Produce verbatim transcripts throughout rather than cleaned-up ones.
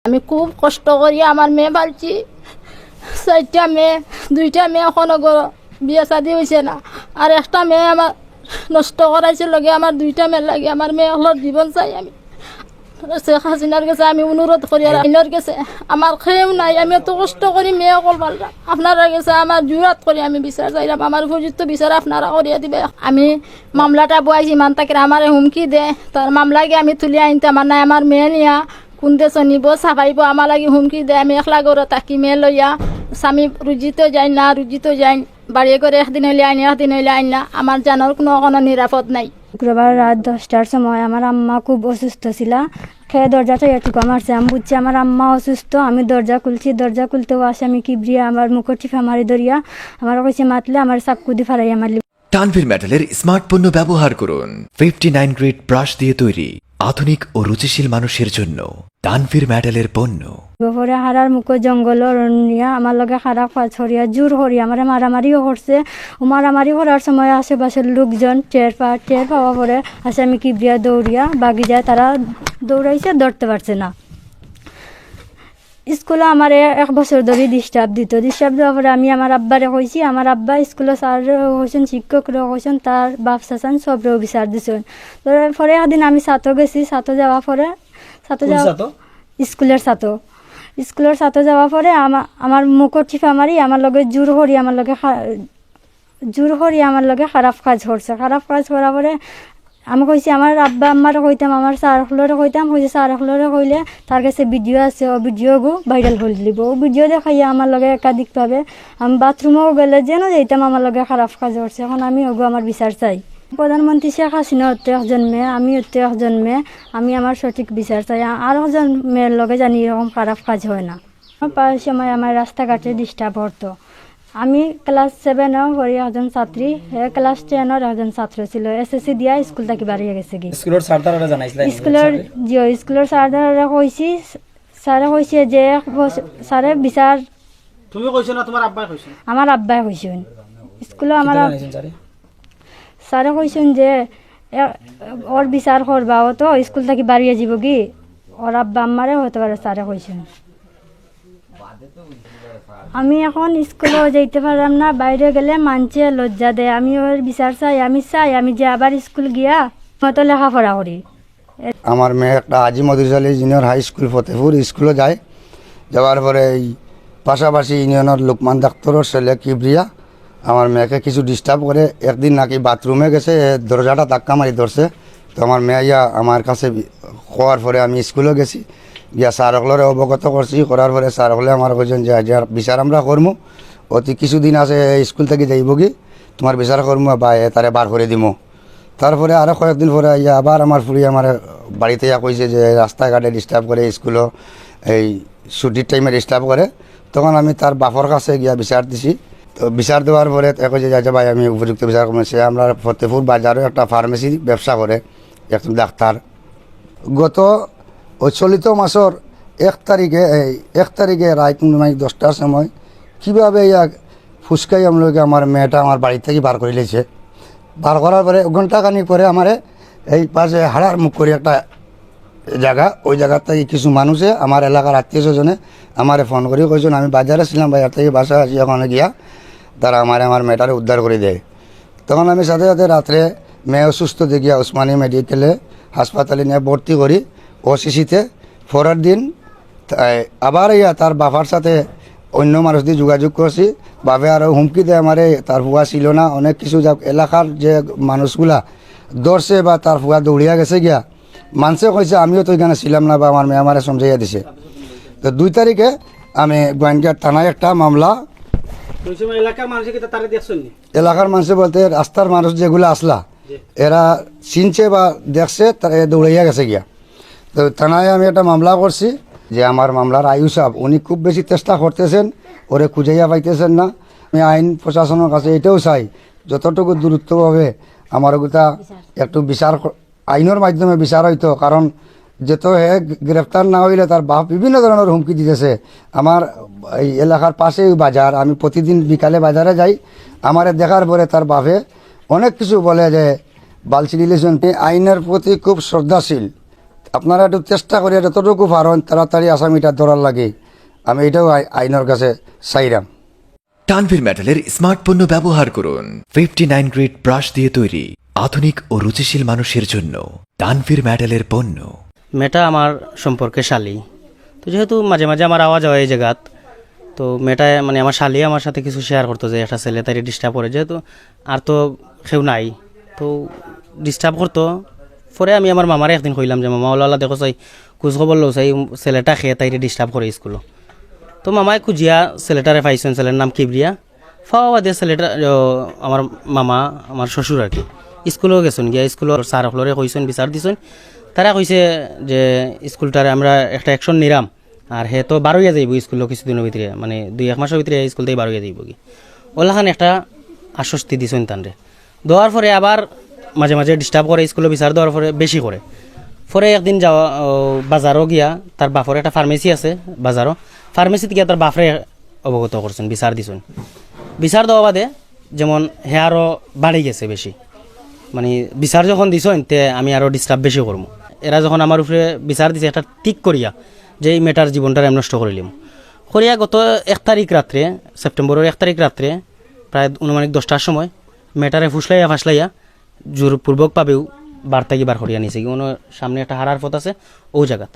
আমি খুব কষ্ট করি আমার মেয়ে পালছি, চাইরটা মেয়ে, দুইটা মেয়ে এখনো ঘরো, বিয়া শাদী অইছে না, আর একটা মেয়ে আমার নষ্ট করাইছে লগে, আমার দুইটা মেয়ের লাগি। আমার মেয়ে অকলর জীবন চাই আমি। শেখ হাসিনার গেছে আমি অনুরোধ করি, আর আইনর গেছে, আমার কেউ নাই, আমি অত কষ্ট করি মেয়ে অকল পাললাম, আপনারার গেছে আমার জুরাত করি আমি বিচার চাইলাম, আমার উপযুক্ত বিচার আপনারা করিয়া দিবা। আমি মামলাটা বওয়াইছি, ইমান তাকে আমারে হুমকি দে, তার মামলা গিয়া আমি তুলিয়া আনতাম, আর নাই আমার মেয়ে নিয়া কোন দেশো নিবো, ছাপাইবো, আমার লাগি হুমকি দে, আমি একলা ঘরো থাকি মেয়ে লইয়া, স্বামী রুজিত যাইন না, রুজিত যাইন, বাড়ি ঘরো একদিন অইলে আইন, একদিন অইলে আইন না, আমার জানর কুনু, কুনু নিরাপদ নাই। শুক্রবার রাত দশটার সময় আমার আম্মা খুব অসুস্থ ছিলা। কে দরজাটা এটুকু মারছে, আমি বুঝছি আমার আম্মা অসুস্থ। আমি দরজা খুলছি, দরজা খুলতেউ আসামি কিবরিয়া আমার মুখো টিপা মারি ধরিয়া আমারে কইছে, "মাতলে আমার চাক্কু দি ফাড়াইয়া মারলি।" তানভীর মেটালের স্মার্ট পণ্য ব্যবহার করুন। ফিফটি নাইন গ্রেড ব্রাশ দিয়ে তৈরি, আধুনিক ও রুচিশীল মানুষের জন্য। তানভীর মেটালের পণ্য। পরে হারার মুখো জঙ্গল অরণ্য নিয়া আমার লগে খারাপ কাজ করিয়া, জোর করিয়া আমারে মারামারিও করছে। ও মারামারি করার সময় আশেপাশের লোকজন টের পা, টের পাওয়া পরে আসামি কিবরিয়া দৌড়িয়া বাগি যায়, তারা দৌড়াইছে, ধরতে পারছে না। স্কুলো আমারে এক বছর ধরি ডিস্টার্ব দিত। ডিস্টার্ব দেওয়ার পরে আমি আমার আব্বারে কইছি, আমার আব্বা স্কুলো স্যাররেও কইছইন, শিক্ষকরেও কইছইন, তার বাপ চাচান সবরেও বিচার দিছইন। তো পরে একদিন আমি ছাতো গেছি, ছাতো যাওয়ার পরে, ছাতো কোন যাওয়া ছাতো? স্কুলের ছাতো। স্কুলের ছাতো যাওয়ার পরে আমা-, আমার মুখো টিপা মারি, আমার লগে জোর করি, আমার লগে খা-, জোর করি আমার লগে খারাপ কাজ করছে। খারাপ কাজ করার পরে আমি কইছি, আমার আব্বা আম্মারে কইতাম, আমার স্যার অকলরে কইতাম, কইছে, "স্যার অকলরে কইলে তার গেছে ভিডিও আছে, ও ভিডিওগু ভাইরাল করি দিবো।" ও ভিডিও দেখাইয়া আমার লগে একাধিকভাবে আমি বাথরুমও গেলে যেন যাইতাম, আমার লগে খারাপ কাজ করছে। এখন আমি ওগু আমার বিচার চাই। প্রধানমন্ত্রী শেখ হাসিনা অত্ত একজন মেয়ে, আমি অত্ত একজন মেয়ে, আমি আমার সঠিক বিচার চাই। আ-, আর একজন মেয়ের লগে জানি এরকম খারাপ কাজ হয় না। আমার পাওয়ার সময় আমার রাস্তাঘাটে ডিস্টার্ব করতো। আমি ক্লাস সেভেনও পড়ি একজন ছাত্রী, হে ক্লাস টেনর একজন ছাত্র ছিল, এসএসসি দিয়া স্কুল থাকি বারইয়া গেছে গি। স্কুলর স্যার তারারে জানাইছিলা? স্কুলর, জি, স্কুলর স্যার তারারে কইছি, স্যারে কইছে যে এক বছর, স্যারে বিচার তুমি কইছো না, তোমার আব্বায় কইছে? আমার আব্বায় কইছইন। স্কুলো আমার কিতা আব-, জানাইছেন স্যারে? স্যারে কইছইন যে, এ, ওর বিচার করবা, ও তো স্কুল থাকি বারইয়া যাইবো গি, ওর আব্বা আম্মারে হয়তো পারে স্যারে কইছইন। আমি এখন স্কুলো যাইতে পারলাম না, বাইরে গেলে মানষে লজ্জা দেয়। আমি ওর বিচার চাই, আমি চাই আমি যে আবার স্কুল গিয়া মতো লেখাপড়া করি। আমার মেয়ে একটা Haji Motiur Ali junior high school Fatehpur স্কুলো যায়, যাওয়ার পরে এই পাশাপাশি ইউনিয়নর লোকমান ডাক্তারর ছেলে কিবরিয়া আমার মেয়েকে কিছু ডিস্টার্ব করে। একদিন নাকি বাথরুমে গেছে, এ দরজাটা ধাক্কা মারি ধরছে। তো আমার মেয়ে আইয়া আমার কাছে বি-, কওয়ার পরে আমি স্কুলো গেছি, গিয়া স্যার অকলরে অবগত করছি। করার পরে স্যার অকলে আমার কইছইন যে, "আজ আর বিচার আমরা করমু, অতি কিছুদিন আছে, এ স্কুল থাকি যাইবো গি, তোমার বিচার করমু বা এ তারে বার করি দিমু।" তারপরে আরো কয়েকদিন পরে আইয়া আবার আমার ফুড়ি আমার বাড়িত আইয়া কইছে যে রাস্তাঘাটে ডিস্টার্ব করে, স্কুলো এই ছুটির টাইমে ডিস্টার্ব করে। তখন আমি তার বাপর কাছে গিয়া বিচার দিছি। তো বিচার দেওয়ার পরে তে কইছে যে, "আচ্ছা ভাই, আমি উপযুক্ত বিচার করমু।" সে আমরার ফতেপুর বাজারো একটা ফার্মেসি ব্যবসা করে, একজন ডাক্তার। গত ওই চলিত মাসর এক তারিখে, এই এক তারিখে রাইত অনুমানিক দশটার সময় কিভাবে ইয়া ফুসকাই আমলকে আমার মেয়েটা আমার বাড়ি থাকি বার করি লাইছে। বার করার পরে ঘন্টাখানিক পরে আমারে এই পাশে হাড়ার মুখ করি একটা জাগা, ওই জাগার থাকি কিছু মানুষে আমার এলাকার আত্মীয় স্বজনে আমারে ফোন করি কইছইন, "আমি বাজারে ছিলাম, বাজার থাকি বাসায় আসি, ওখানে গিয়া তারা আমারে আমার মেয়েটারে উদ্ধার করি দেয়।" তখন আমি সাথে সাথে রাত্রে মেয়ে অসুস্থ দেখিয়া উসমানী মেডিকেলে হাসপাতালে নিয়া ভর্তি করি ওসিসিতে। পরের দিন তাই আবার ইয়া তার বাবার সাথে অন্য মানুষ দি যোগাযোগ করছি। বাপে আরো হুমকি দেয় আমারে, তার ফুয়া ছিল না, অনেক কিছু। যাক, এলাকার যে মানুষগুলা ধরছে বা তার ফুয়া দৌড়িয়া গেছে গিয়া, মানষে কইছে, "আমিও তো এখানে ছিলাম না বা আমার মেয়ে আমারে সমঝাইয়া দিছে।" তো দুই তারিখে আমি গোয়াইনঘাট থানায় একটা মামলা ওই সময় এলাকার মানুষে কিতা তারে দেখছইন নি? এলাকার মানুষে বলতে রাস্তার মানুষ যেগুলা আসলা, জি। এরা চিনছে বা দেখছে, তারা দৌড়াইয়া গেছে গিয়া। তো থানায় আমি একটা মামলা করছি যে আমার মামলার আইউ সাহেব, উনি খুব বেশি চেষ্টা করতেছেন, ওরে খুঁজাইয়া পাইতেছেন না। আমি আইন প্রশাসনের কাছে এটাও চাই, যতটুকু দ্রুতভাবে আমার ওগুতা একটু বিচার ক-, আইনের মাধ্যমে বিচার হইতো, কারণ যেহেতু হে গ্রেফতার না হইলে তার বাপ বিভিন্ন ধরনের হুমকি দিতেছে। আমার এই এলাকার পাশেই বাজার, আমি প্রতিদিন বিকালে বাজারে যাই, আমারে দেখার পরে তার বাপে অনেক কিছু বলে যে বালসি রিলেশন, আইনের প্রতি খুব শ্রদ্ধাশীল। আপনারা একটু চেষ্টা করিয়া যতটুকু পারইন তাড়াতাড়ি আসামিটা ধরার লাগি, আমি এটাও আই-, আইনর কাছে চাইরাম। তানভীর মেটালের স্মার্ট পণ্য ব্যবহার করুন। ফিফটি নাইন গ্রেড ব্রাশ দিয়ে তৈরি, আধুনিক ও রুচিশীল মানুষের জন্য তানভীর মেটালের পণ্য। মেটা আমার সম্পর্কে শালি, তো যেহেতু মাঝে মাঝে আমার আওয়া যাওয়া এই জায়গাত, তো মেটায় মানে আমার শালি আমার সাথে কিছু শেয়ার করতো যে একটা ছেলে তাইরে ডিস্টার্ব করে, যেহেতু আর তো কেউ নাই, তো ডিস্টার্ব করতো। পরে আমি আমার মামারে একদিন কইলাম যে, "মামা, ওলা ওলা দেখো চাই, খোঁজ খবর লও চাই, ছেলেটা কে তাইরে ডিস্টার্ব করে স্কুলো।" তো মামায় খুঁজিয়া ছেলেটারে পাইছইন, ছেলের নাম কিবরিয়া। পাওয়া বাদে ছেলেটা, ও, আমার মামা, আমার শ্বশুর আর কি, স্কুলেও গেছইন, গিয়া স্কুলর স্যার অকলরে কইছইন, বিচার দিছইন। তারা কইছে যে স্কুলটারে আমরা একটা অ্যাকশন নিরাম, আর হে তো বারইয়া যাইব স্কুলো কিছুদিনের ভিতরে, মানে দুই এক মাসের ভিতরে স্কুল থেকে বারইয়া যাইব কি। ওলাখান একটা আশ্বস্তি দিছইন তানরে। দেওয়ার পরে আবার মাঝে মাঝে ডিস্টার্ব করে, স্কুলো বিচার দেওয়ার পরে বেশি করে। পরে একদিন যাওয়া, ও, বাজারও গিয়া, তার বাপর একটা ফার্মেসি আছে বাজারও, ফার্মেসিতে গিয়া তার বাপরে অবগত করছইন, বিচার দিছইন। বিচার দেওয়া বাদে যেমন হে আরও বাড়ি গেছে বেশি, মানে বিচার যখন দিছইন তে আমি আরও ডিস্টার্ব বেশি করমু। এরা যখন আমার উপরে বিচার দিছে একটা ঠিক করিয়া যে এই মেটার জীবনটা আমি নষ্ট করিলিম, করিয়া গত এক তারিখ রাত্রে, সেপ্টেম্বরের এক তারিখ রাত্রে প্রায় আনুমানিক দশটার সময় মেটারে ফুসলাইয়া ফাসলাইয়া জোরপূর্বকভাবেও বাড়ি থাকি বার করিয়া নিছে কি, কোনো সামনে একটা হারার পথ আছে, ও জায়গাত।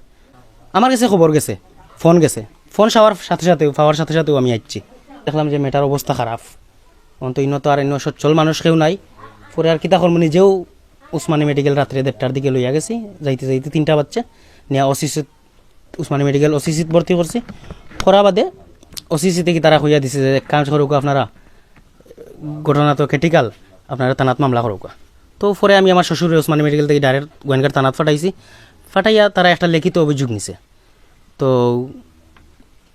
আমার কাছে খবর গেছে, ফোন গেছে, ফোন চাওয়ার সাথে সাথে, পাওয়ার সাথে সাথেও আমি আইছি। দেখলাম যে মেটার অবস্থা খারাপ, অন্ত ইনো তো আর ইনো সচ্ছল মানুষ কেউ নাই। পরে আর কিতা করবো, নিজেও উসমানী মেডিকেল রাত্রে দেড়টার দিকে লইয়া গেছি, যাইতে যাইতে তিনটা বাজছে, নিয়া ওসিসি উসমানী মেডিকেল ওসিসিত ভর্তি করছি। করা বাদে ওসিসি থেকে তারা কইয়া দিছে যে, "এক কাম করুক আপনারা, ঘটনা তো ক্রিটিক্যাল, আপনারা থানাত মামলা করুক।" তো পরে আমি আমার শ্বশুরে উসমানী মেডিকেল থেকে ডাইরেক্ট গোয়েন্দার থানাত ফাটাইছি, ফাটাইয়া তারা একটা লিখিত অভিযোগ নিছে। তো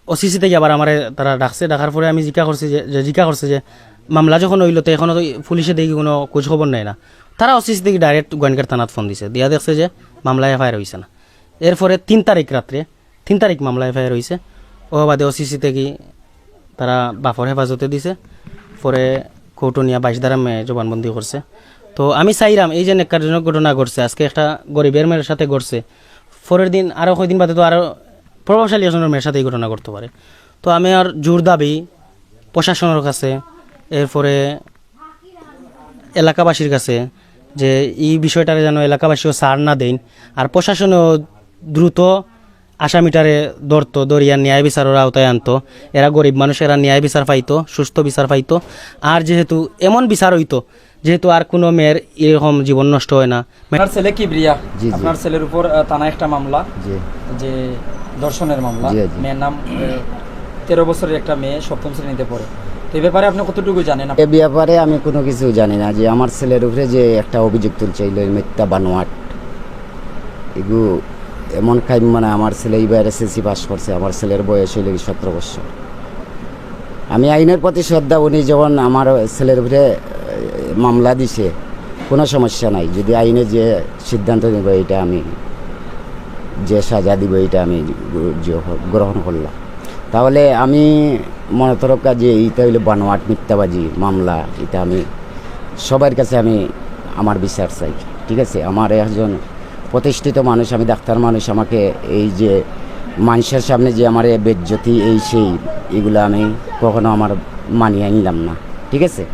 ওসিসি থেকে আবার আমারে তারা ডাকছে, ডাকার পরে আমি জিজ্ঞা করছি যে, যে জিজ্ঞা করছে যে মামলা যখন হইলো তো এখনো তো পুলিশে দেখি কোনো খোঁজ খবর নেয় না। তারা ওসিসি থেকে ডাইরেক্ট গোয়েন্দার থানাত ফোন দিছে, দিয়া দেখছে যে মামলা এফআইআর হইছে না। এরপরে তিন তারিখ রাত্রে, তিন তারিখ মামলা এফআইআর হইছে। ও বাদে ওসিসি থেকে তারা বাপর হেফাজতে দিছে, পরে কোর্টো নিয়া বাইশ ধারা মে জবানবন্দি করছে। তো আমি চাইরাম এই যে ন্যাক্কারজনক ঘটনা ঘটছে, আজকে একটা গরিবের মেয়ের সাথে ঘটছে, পরের দিন আরও কয়দিন বাদে তো আরও প্রভাবশালী একজনের মেয়ের সাথে এই ঘটনা ঘটতে পারে। তো আমি আর জোর দাবি প্রশাসনের কাছে, এরপরে এলাকাবাসীর কাছে যে এই বিষয়টারে যেন এলাকাবাসীও ছাড় না দেইন, আর প্রশাসনও দ্রুত আসামিটারে ধরতো, ধরিয়া ন্যায় বিচারের আওতায় আনতো। এরা গরিব মানুষ, এরা ন্যায় বিচার পাইতো, সুস্থ বিচার পাইতো। আর যেহেতু এমন বিচার হইতো, যেহেতু আর কোনো মেয়ের এরকম জীবন নষ্ট হয় না। আপনার ছেলে কিবরিয়া, জি, জি। আপনার ছেলের উপর, আহ, থানায় একটা মামলা, জি। যে ধর্ষণের মামলা, জি, জি। মেয়ের নাম, আহ, তেরো বছরের একটা মেয়ে, সপ্তম শ্রেণীতে পড়ে। তো এই ব্যাপারে আপনি কতটুকু জানেন? এ ব্যাপারে আমি কোনো কিছু জানি না, যে আমার ছেলের উপরে যে একটা অভিযোগ তুলছে, এই মিথ্যা বানোয়াট, এগু এমন কাইম, মানে আমার ছেলে এবার এসএসসি পাস করছে, আমার ছেলের বয়স হইল কি সতেরো বছর। আমি আইনের প্রতি শ্রদ্ধা, উনি যখন আমার ছেলের উপরে, এ, মামলা দিছে, কোনো সমস্যা নাই, যদি আইনে যে সিদ্ধান্ত নেবে এটা আমি যে সাজা দিব এটা আমি গ্র-, যে হ-, গ্রহণ করলাম। তাহলে আমি মনে তরকা যে এইটা হইলো বানোয়াট মিথ্যাবাজি মামলা, এটা আমি সবার কাছে আমি আমার বিচার চাই, ঠিক আছে? আমার একজন প্রতিষ্ঠিত মানুষ, আমি ডাক্তার মানুষ, আমাকে এই যে মানুষের সামনে যে আমার এই বেজ্জতি, এই সেই, এগুলো আমি কখনো আমার মানিয়ে নিলাম না, ঠিক আছে?